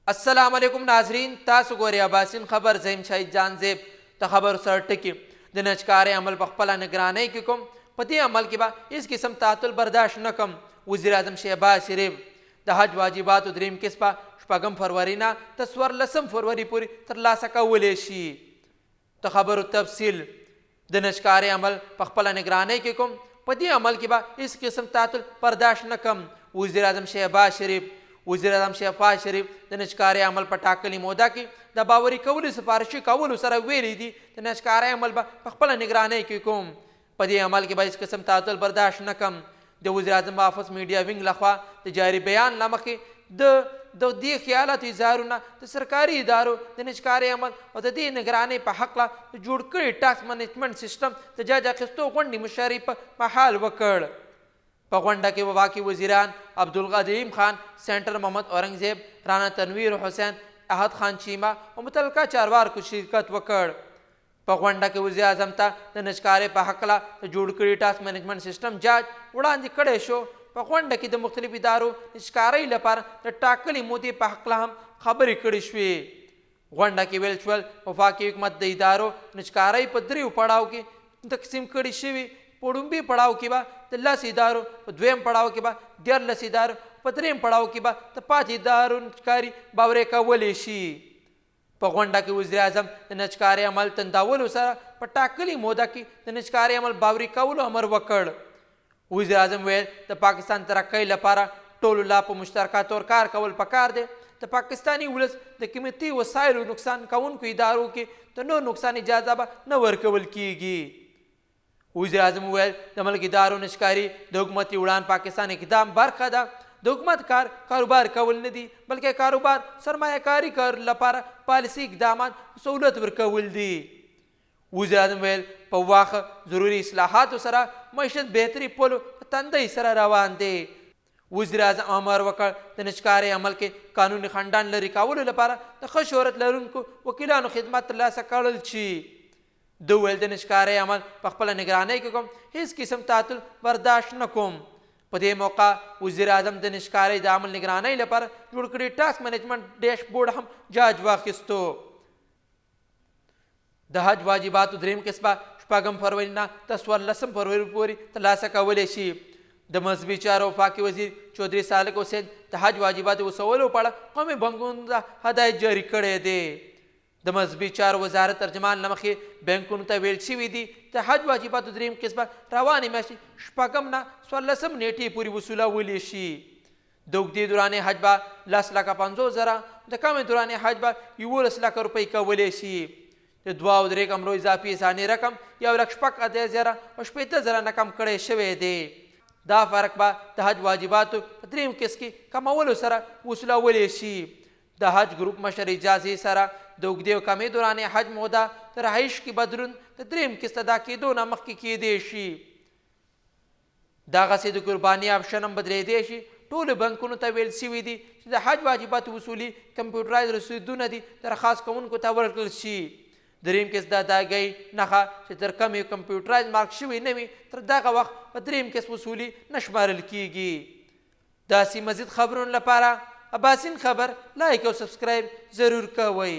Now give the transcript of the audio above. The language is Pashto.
السلام علیکم ناظرین، تاسو ګورئ اباسین خبر. زیم شهید جان زیب. د خبرو سره ټکي: د نجکارۍ عمل په خپله نګرانۍ کې کوم، په دې عمل کې به هیڅ قسم تعطل برداشت نه کوم، وزیراعظم شهباز شریف. د حج واجباتو دریم قسط به شپږم فروري نه تر 14 فروري پورې ترلاسه کولی شي. د خبرو تفصیل: د نجکارۍ عمل په خپله نګرانۍ کې کوم، په دې عمل کې به هیڅ قسم تعطل برداشت نه کوم، وزیراعظم شهباز شریف. وزیراعظم شهباز شریف د نجکارۍ عمل په ټاکلې موده کې د باوري کولو سفارشي کولو سره ویلي دي، د نجکارۍ عمل به په خپله نګرانۍ کې کوم، په دې عمل کې به هیڅ قسم تعطل برداشت نه کوم. د وزیراعظم آفس میډیا ونګ لخوا د جاري بیان له مخې، د دې خیالاتو اظهارونه د سرکاري ادارو د نجکارۍ عمل او د دې نګرانۍ په حقله د جوړ کړي ټاس منیجمنټ سیستم د جاج اخیستو غونډې مشرۍ په مهال وکړ. په غونډه کې وفاقي وزیران عبدالعلیم خان، سینیټر محمد اورنګزیب، رانا تنویر حسین، احد خان چیمه او متعلقه چارواکو شرکت وکړ. په غونډه کې وزیراعظم ته د نجکارۍ په هکله د جوړ کړي ټاس منیجمنټ سیستم جاج وړاندې کړی شو. په غونډه کې د مختلفو ادارو نجکارۍ لپاره د ټاکلې مودې په هکله هم خبرې کړې شوې. غونډه کې ویل شول، وفاقي حکومت د ادارو نجکارۍ په دریو پړاو کې تقسیم کړی شوي. په لومړي پړاو کې به د 10 ادارو، په دویم پړاو کې به 13 ادارو، په دریم پړاو کې به د پاتې ادارو نجکاري باورې کولی شي. په غونډه کې وزیراعظم د نجکارۍ عمل تندولو سره په ټاکلې موده کې د نجکارۍ عمل باوري کولو امر وکړ. وزیراعظم ویل، د پاکستان ترقۍ لپاره ټولو لا په مشترکه طور کار کول پکار دی. د پاکستاني ولس د قیمتي وسایلو نقصان کوونکو ادارو کې د نور نقصان اجازه به نه ورکول کیږي. وزیراعظم وویل، د ملک ادارو نجکاري د حکومتي اړان پاکستان اقدام برخه ده. د حکومت کار کاروبار کول نه دي، بلکې کاروبار سرمایه کاري کار لپاره پالیسي اقدامات سهولت ورکول دي. وزیراعظم ویل، په وخت ضروري اصلاحاتو سره معیشت بهتري پلو په تندۍ سره روان دی. وزیراعظم امر وکړ، د نجکارۍ عمل کې قانوني خنډان لرې کولو لپاره د ښه شهرت لرونکو وکیلانو خدمت ترلاسه کړل شي. ده وویل، د نجکارۍ عمل په خپله نګرانۍ کې کوم، هیڅ قسم تعطل برداشت نه کوم. په دې موقع وزیراعظم د نجکارۍ د عمل نګرانۍ لپاره جوړ کړي ټاس منیجمنټ ډیش بورډ هم جاج واخیستو. د حج واجباتو دریم قسط به شپږم فروري نه تر 14 فروري پورې ترلاسه کولی شي. د مذهبي چارو وفاقي وزیر چودري سالک حسین د حج واجباتو وصولو په اړه قومي بانکونو ته هدایت جاري کړی دی. د مذهبي چارو وزارت ترجمان له مخې، بانکونو ته ویل شوي دي، د حج واجباتو دریم قسط به روانې میاشتې شپږم نه 14 نیټې پورې وصولولی شي. د اوږدې دورانې حج به 10,50,000، د کمې دورانې حج به 11 لکه روپۍ کولی شي. د دوه او درې کمرو اضافي ثاني رقم 1,86,060,000 نه کم کړی شوی دی. دا فرق به د حج واجباتو په دریم قسط کې کمولو سره وصولولی شي. د حج ګروپ مشر اجازې سره د اوږدې او کمې دورانې حج موده د رهایش کې بدلون د دریم قسط ادا کېدو نه مخکې کېدی شي. دغسې د قرباني آپشن هم بدلېدی شي. ټولو بانکونو ته ویل شوي دي چې د حج واجبات وصولي کمپیوټرایز رسیدونه دي درخواست کوونکو ته ورکړل شي. دریم قسط د ادایګۍ نښه چې تر کومې کمپیوټرایز مارک شوي نه وي، تر دغه وخت په دریم قسط وصولي نه شمارل کیږي. داسې مزید خبرونو لپاره اباسین خبر لایک او سبسکرایب ضرور کوئ.